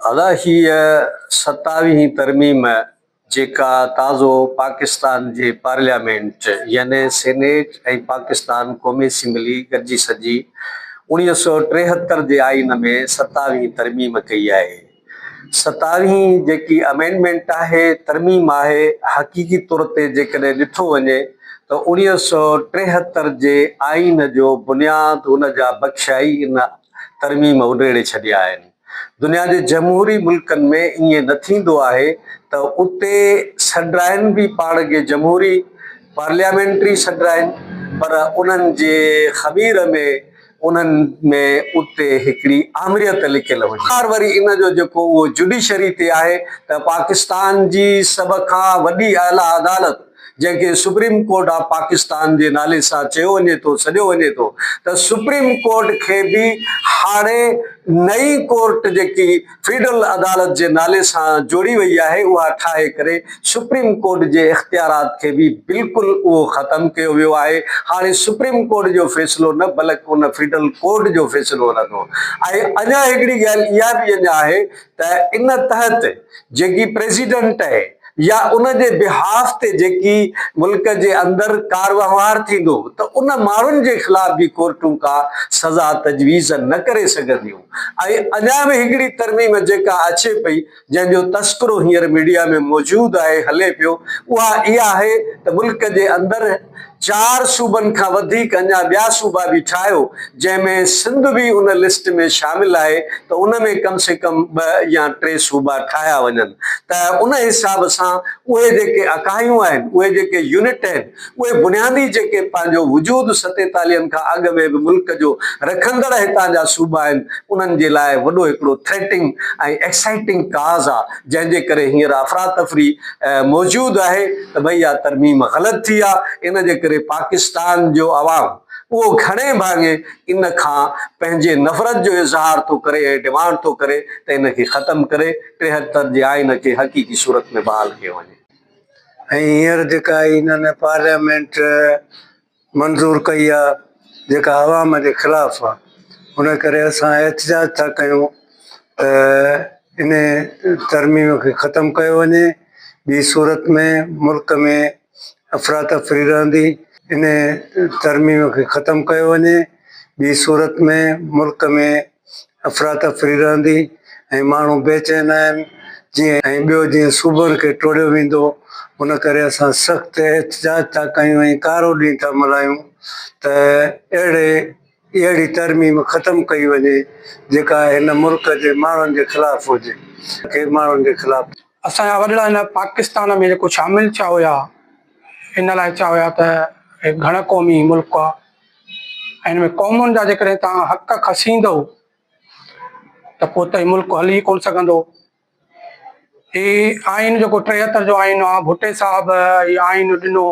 ادا هيء ستاويهين ترميم جيڪا تازو پاڪستان جي پارليامينٽ يعني سينيٽ ۽ پاڪستان قومي اسيمبلي گڏجي سڏجي 1973 جي آئين ۾ ستاويهين ترميم ڪئي آهي. ستاويهين جيڪي امينڊمينٽ آهي، ترميم آهي، حقيقي طور تي جيڪڏهن ڏٺو وڃي ته 1973 جي آئين جو بنياد ان جا بخشائي ان ترميم اڊيڙي ڇڏيا آهن. دنيا جي جمهوري ملڪن ۾ ائين نه ٿيندو آهي ته اتي سڏرائن به پاڻ کي جمهوري، پارليامينٽري سڏرائن پر انهن جي خمير ۾ انهن ۾ اتي هڪڙي آمريت لڪيل هجي. ٻار وري ان جو جيڪو اهو جڊيشري تي آهي ته پاڪستان جي سڀ کان وڏي اعليٰ عدالت جنهن کي سپريم ڪورٽ آف پاڪستان جي نالي سان چيو وڃي ٿو سڏيو وڃي ٿو ته سپريم ڪورٽ کي به هاڻي نئين ڪورٽ جيڪي فيڊرل عدالت جي نالي سان جوڙي وئي آهي اها ٺاهي ڪري سپريم ڪورٽ جي اختيارات کي به بلڪل اهو ختم ڪيو ويو آهي هاڻي سپريم ڪورٽ جو فيصلو نه بلڪ ان فيڊرل ڪورٽ جو فيصلو هلندو ۽ اڃا هڪڙي ڳالهه اها به اڃا آهي ته ان تحت جيڪي پريزيڊنٽ آهي يا ان جي بهاف تي جيڪي ملڪ جي اندر ڪار وهنوار ٿيندو ته ان ماڻهن جي خلاف به ڪورٽون ڪا سزا تجويز نه ڪري سگهنديون ۽ اڃا به هڪڙي ترميم جيڪا اچي پئي جنهن جو تذڪرو هينئر ميڊيا ۾ موجود آهي هلي پيو اها اها آهي ته ملڪ جي اندر چار صوبن کان وڌيڪ اڃا ٻيا صوبا به ٺاهيو جنهن ۾ سنڌ به ان لسٽ ۾ شامل آهي ته ان ۾ ڪم سي ڪم ٻه يا ٽي صوبا ٺاهيا وڃن ته ان حساب سان اهي جيڪي اڪايون آهن اهي جيڪي يونٽ آهن اهي بنيادي جيڪي پنهنجو وجود ستيتاليهن کان اڳ ۾ به ملڪ جو رکندڙ هتان جا صوبا آهن انهن جي لاء وڏو هڪڙو ٿريٽنگ ۽ ايڪسائيٽنگ ڪاز آ جنهن جي ڪري هينئر افراتفري موجود آهي ته ڀئي اها ترميم غلط ٿي آ ان جي ڪري پاڪستان جو عوام اهو گهڻي ڀاڱي ان کان پنهنجي نفرت جو اظهار ٿو ڪري ۽ ڊمانڊ ٿو ڪري ته ان کي ختم ڪري 73 جي آئين کي حقيقي صورت ۾ بحال ڪيو وڃي. ۽ هينئر جيڪا هنن پارليامينٽ منظور ڪئي آ جيڪا عوام جي خلاف آ ان ڪري اسان احتجاج ٿا ڪيون ته ان ترميم کي ختم ڪيو وڃي ٻي صورت ۾ ملڪ ۾ افراتفري رهندي ان ترميم کي ختم ڪيو وڃي ٻي صورت ۾ ملڪ ۾ افراتفري رهندي ۽ ماڻهو بيچين آهن جيئن ۽ ٻيو جيئن صوبن کي ٽوڙيو ويندو ان ڪري اسان سخت احتجاج ٿا ڪيون ۽ ڪارو ڏينهن ٿا ملهايون ته اهڙي اهڙي ترميم ختم ڪئي وڃي جيڪا هن ملڪ جي ماڻهن جي خلاف هجي کي ماڻهن جي خلاف. اسان جا وڏڙا هن پاڪستان ۾ جيڪو شامل ٿيا هيا ان لاء ٿيا هيا ته هي گهڻ قومي ملڪ آ ۽ هن ۾ قومن جا جيڪڏهن توهان حق کسيندؤ ته پوء ته هي ملڪ هلي ئي ڪونه سگهندو. هي آئين جيڪو 73 جو آئين آهي ڀٽي صاحب هي آئين ڏنو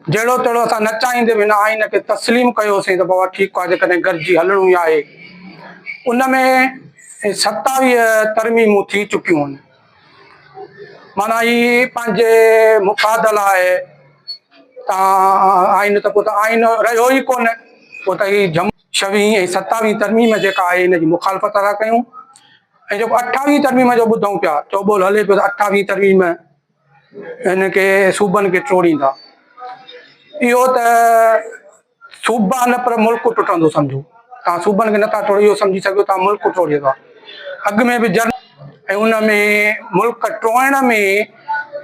جهڙو تهڙو اسان نه چاهيندي به هن آئين کي تسليم ڪيوسين ته بابا ٺيڪ آهي جيڪڏهن گڏجي هلڻو ئي آهي ان ۾ 27 ترميمون ٿي چڪيون آهن معنيٰ هي پنهنجي مفاد لاء تان آئين ته پوء ته آئين رهيو ئي ڪونه پوء ته هي جم ڇويهين ۽ ستاويهين ترميم جيڪا آهي ان جي مخالفت ٿا ڪيون ۽ جيڪو اٺاويهين ترميم جو ٻڌون پيا چوٻول هلي پيو ته اٺاويهين ترميم هن کي صوبن کي ٽوڙيندا اهو ته صوبا نه پر ملڪ ٽٽندو سمجهو توهان صوبن کي نٿا ٽوڙيو اهو سمجهي سگهو توهان ملڪ ٽوڙيو ٿا اڳ ۾ به جن ۽ ان ۾ ملڪ ٽوڙڻ ۾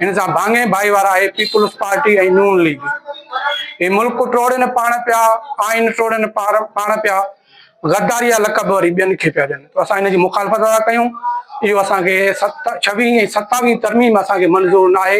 هن سان ڀاڱي ڀائيوار آهي پيپلز پارٽي ۽ نون ليگ هي ملڪ ٽوڙين پاڻ پيا آئين ٽوڙين پاڻ پيا غداري جا لقب وري ٻين کي پيا ڏين ته اسان هن جي مخالفت ٿا ڪيون اهو اسان کي ست ڇويهين ۽ ستاويهين ترميم اسان کي منظور ناهي.